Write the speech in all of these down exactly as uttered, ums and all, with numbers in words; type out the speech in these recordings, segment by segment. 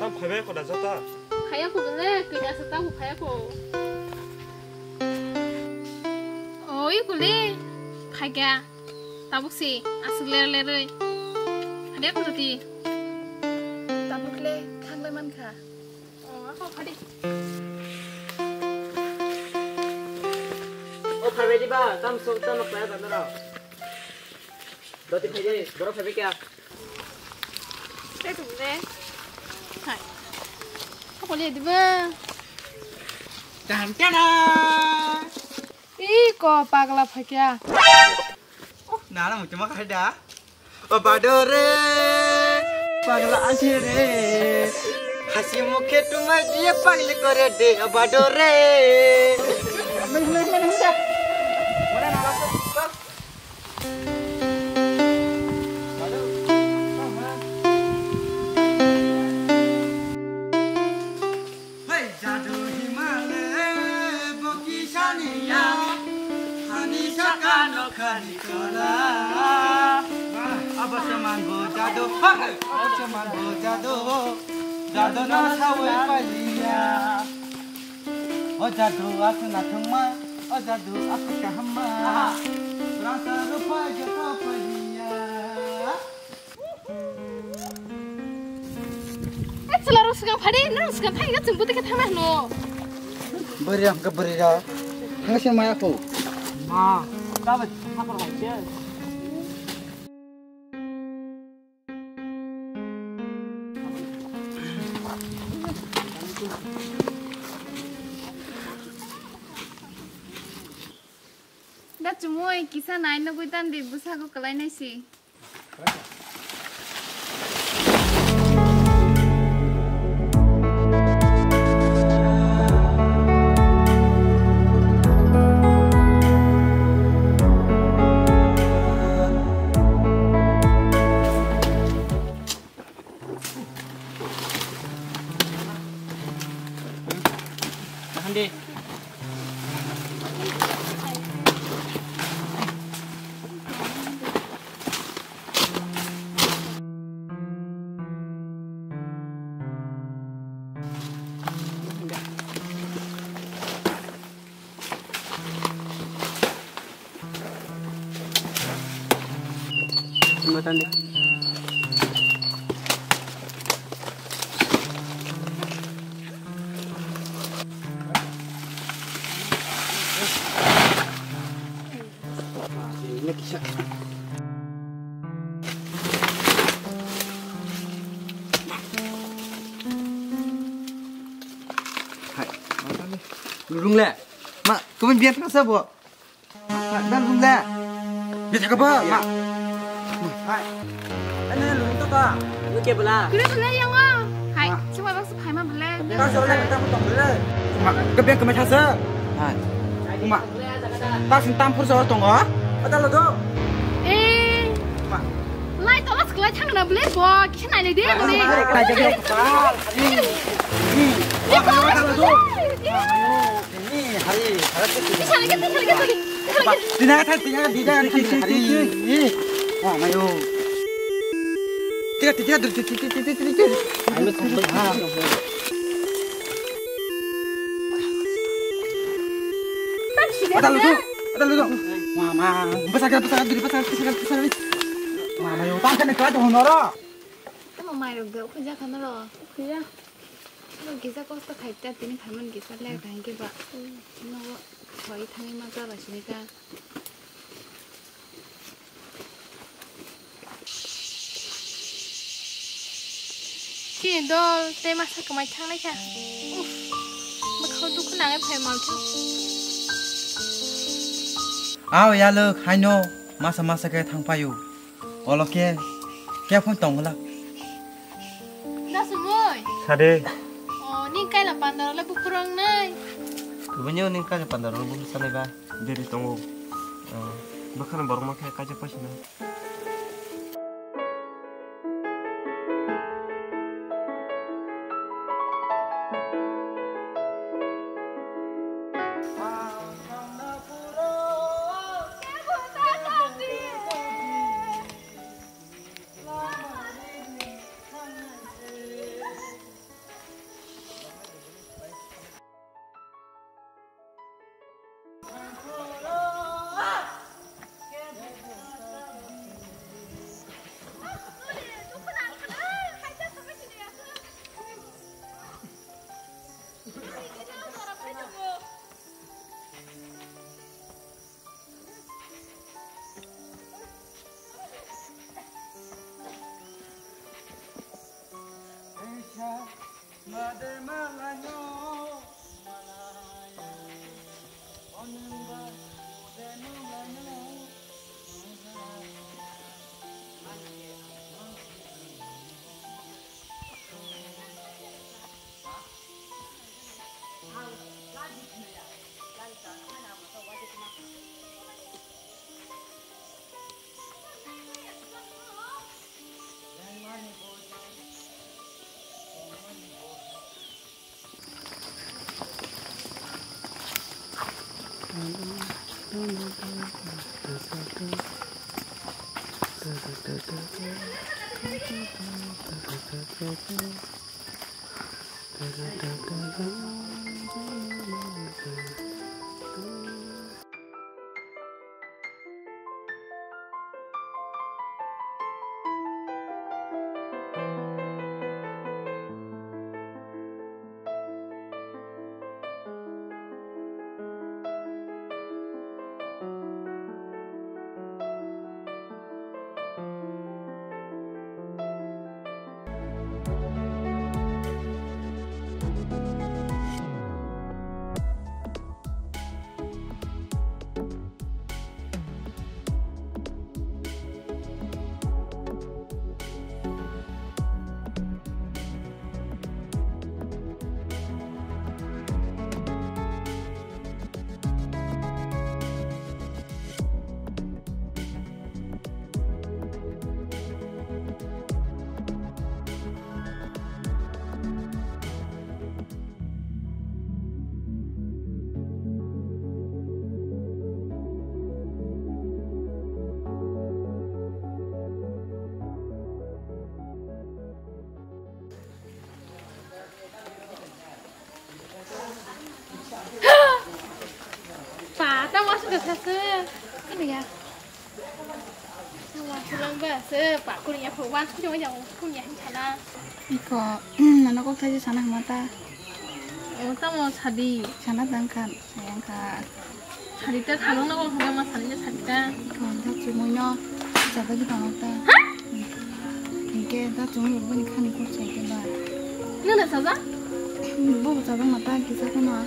Phaibai koda jota. Phaiya ko bole, kini asa tabu phaiya ko. Oi kuli, phaikya. Tabuk si, aswk ler lerwi. Phaiya ko joti. Tabuk le, thanglai mankha. Oh, ako phadi. O phaibai diba, tam sok, tam sok, ya, bandaro. Doti phai di, borok phai kya? Tei tum de. Hai. Ako le diba? Tan tana. Ih, ko pagla phakya. Oh, nana muchuma khai da. O badore. Pagla ashe re. Hasi mukhe tumhai diye pagli kore de, o badore. Hai jadu himale boki saniya, hani saka nokhani kola. Abo seman bo jadu, abo seman bo jadu, jadu no sawi paliya. O jadu aswk nathokma, o jadu aswk kahamma. Rangsa rupa joto paliya. Eh, chwla rok swkang phadi, nang swkang thangya chwng bwtwi khe thangna hwno. Bwrwi rok hwnkhe bwrwi rok. Thangna se maya kho. Ma, tabuk thangkhor bai se. Da chumui kisa nai nugui tandi bwsago kwlai nai si. Tahan di. Jembatan deh. Ini kisah. Hai, mana nih? Lurung le. Mak, kau main biar terasa, Bu? Mak, mak, dah lurung le. Biar cakap, Bu. Mak. Hai. Ini lurung tu, Kak. Lu ke bela? Kena bela yang ah. Hai, cuma bang sepai mah bela. Kau soalnya kita pun tak bela. Mak, kau biar kemana saja? Hai. Mak. Tasin tampur soro tongo. Ada lo do. Eh. Ma. Lai tola sekolah thang na bele bo kisa nai de bele. Ni hari, hari. Tina thai tina dida hari. Wah, mayo. Tiga, tiga, tiga, tiga, tiga, tiga, tiga. Ayo, sampai. Ada ludu, ada ludu. Mama, besar kan, besar kan, besar kan, besar kan. Mama, yo, tangkan ni kelas honor. Tamo mai rok de, ukhuya khano ro. Ukhuya. Lo gisa kosto khaita, tini khaman gisa le, thank you ba. No, thoi thani ma ta ba sini ka. Chini dol tei masa kwmai thangnaikha. Uff, bwkhao dukhu nangwi phai manthok. Aw yalwk haino masa masa khe thangpaio. Olo khe khe phone tongwla. Nasumui. Sade. O, ni kaila pandaro le buphuru wngnai. Tubunyo ni kaila pandaro le buphuru sanai ba. Diri tongo. Bwkhano borok ma khe kaisa paisano. Pa, tamo aswk kha se. Ano ya. Tamo aswk lang ba se, pa kuni ya pho wan kuni ya kuni ya hin sana. Iko, nono kok thaji sana hama ta. O, tamo sadi. Sana dang khan, sayang kha. Sarita thalong na kok hama sarita sarita. Iko, da chumui no, jaba gi tamo ta. Ha? Hingke da chumui boni khani kok sai ke ba. Nana saja? Bo saja mata kisa kono.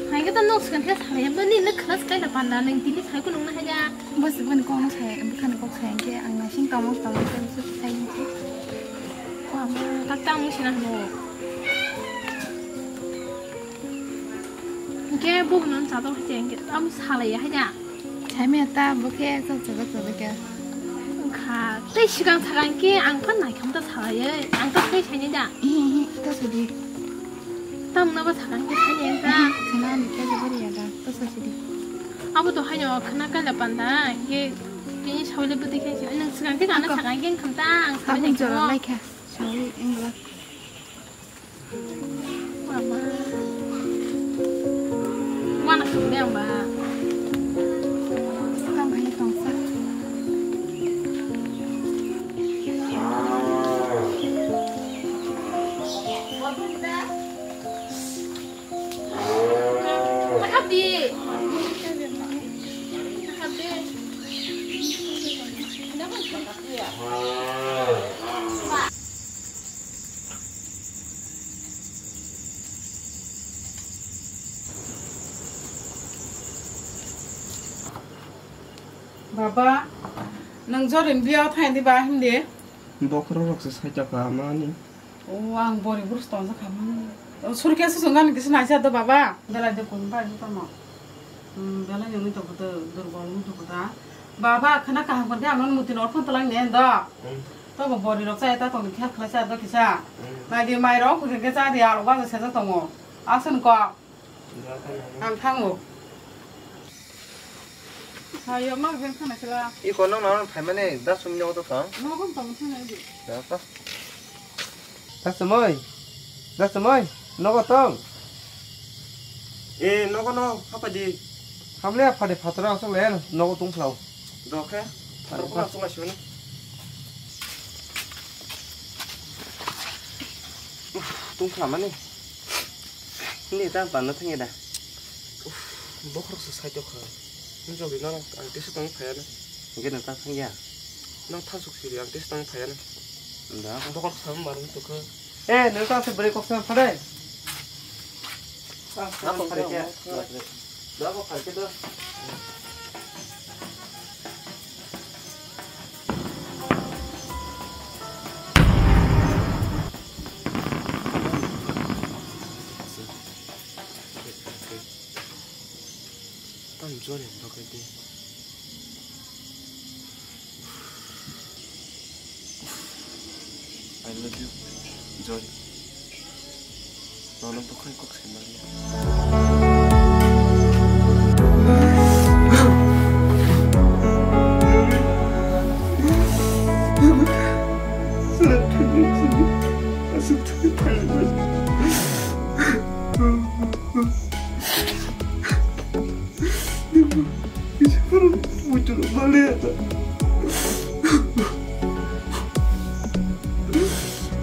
Hingke ta nok skan khe sai ba ni nak khalas kai da panda nang tini sai ko nung na haja. Bo se boni kok no sai, bo khani kok sai hingke ang na sing tamo tamo sai sai hingke. Wa ma tak tamo sina no. Hingke bo no sa to haja hingke am salai haja. Saimaya ta bo khe chok chok chok khe. Wngkha tei swkang sakang khe ang phan naikham ta salaiwi ang ta sai saini da. Ihi ihi ta sudi. Tamna ba sakang khe saini ang ta. Khna ni khe jabari ya da ta sa sudi. Abo to haino khna kala panda khe kini sawle bwtwi khe nang swkang khe kana sakang khe wngkham ta ang sabai naikham. Abun jora laikha sawi wngla. Mama. Wana khamde ang ba. Tamo hai tongsa. Takhap di. Takhap di. Baba, nwng jorin biya thai di ba hindi? Bokhorok rok se sai ta ka mani. O, ang bori burus tong sa khamani. O, surke su sungan kisi nai sa do baba. Belai de kun ba ni tamo. Hmm, belai yoni to buto durbol ni to buta. Baba, khana kaham kon khe ang non muti nor phon talang ne do. Hmm. To bo bori rok sa eta tong khe khlai sa do kisa. Hmm. Nai di mai rok khun khe cha di aro ba se ja tongo. Asen ko. Ang thango. Hayo, ma ben khana sila. Iko nang nang phaimani da sum nyogo to thang. Nogo tong thang di. Ya ta. Da sumoi. Da sumoi. Nogo tong. E, nogo no, hapa di. Hamle apa di phatora asok le nogo tong phlao. Dokhe. Phatora asok la sibani. Uf, tong phlamani. Ni ta banna thangya da. Uf, bokhorok se sai tokha. Nung jogwi no ang tesa tong phaya na. Hingke nung ta thangya. Nung thasuk siri ang tesa tong phaya na. Da. Bokhorok sa mar tokha. Eh, nang ta se bwrwi kok sa phadai. Ah, nako phai khe. Nako phai khe do. Tam joni dokai de. I love you, Jori. Nono bukhai kok sai manya.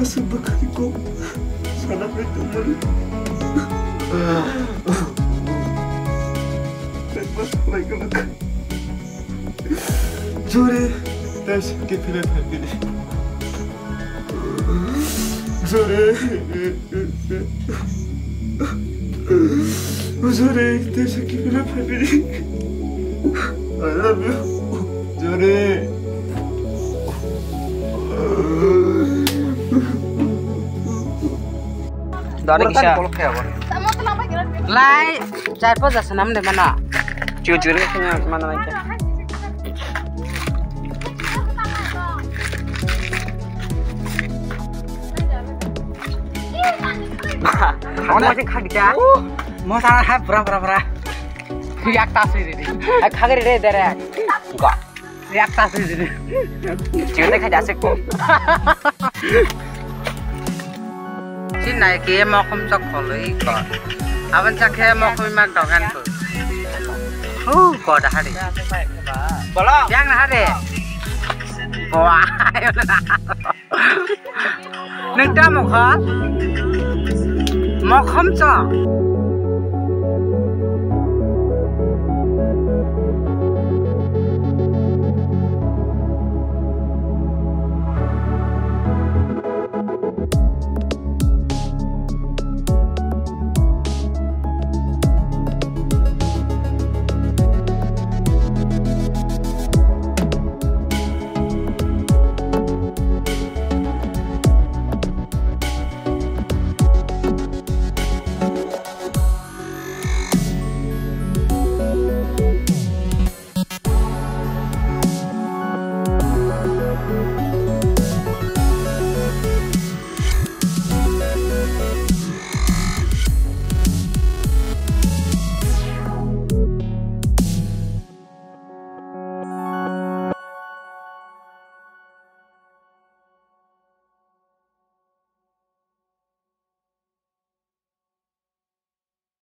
Aswk bwkhani kok sana bai tongmani. Kaiba salai kwlwkha. Jore, tei sakhe philai phaipili. Jore. Jore, tei sakhe philai phaipili. I love you. Jore. Dori kisa. Lai, char paja sanam de mana. Jujur kanya mana lagi. Ono aja khagita. Mosa ha pura pura pura. Yak ta sui re. Khagri re dere. Ga. Yak ta sui re. Chune khaja se ko. Sinai ke mokhom chok kholoi ko. Abon chakhe mokhom mak dogan ko. Hu ko da hari. Bolong. Yang na hari. Wah. Nung ta mokhom? Mokhom chok.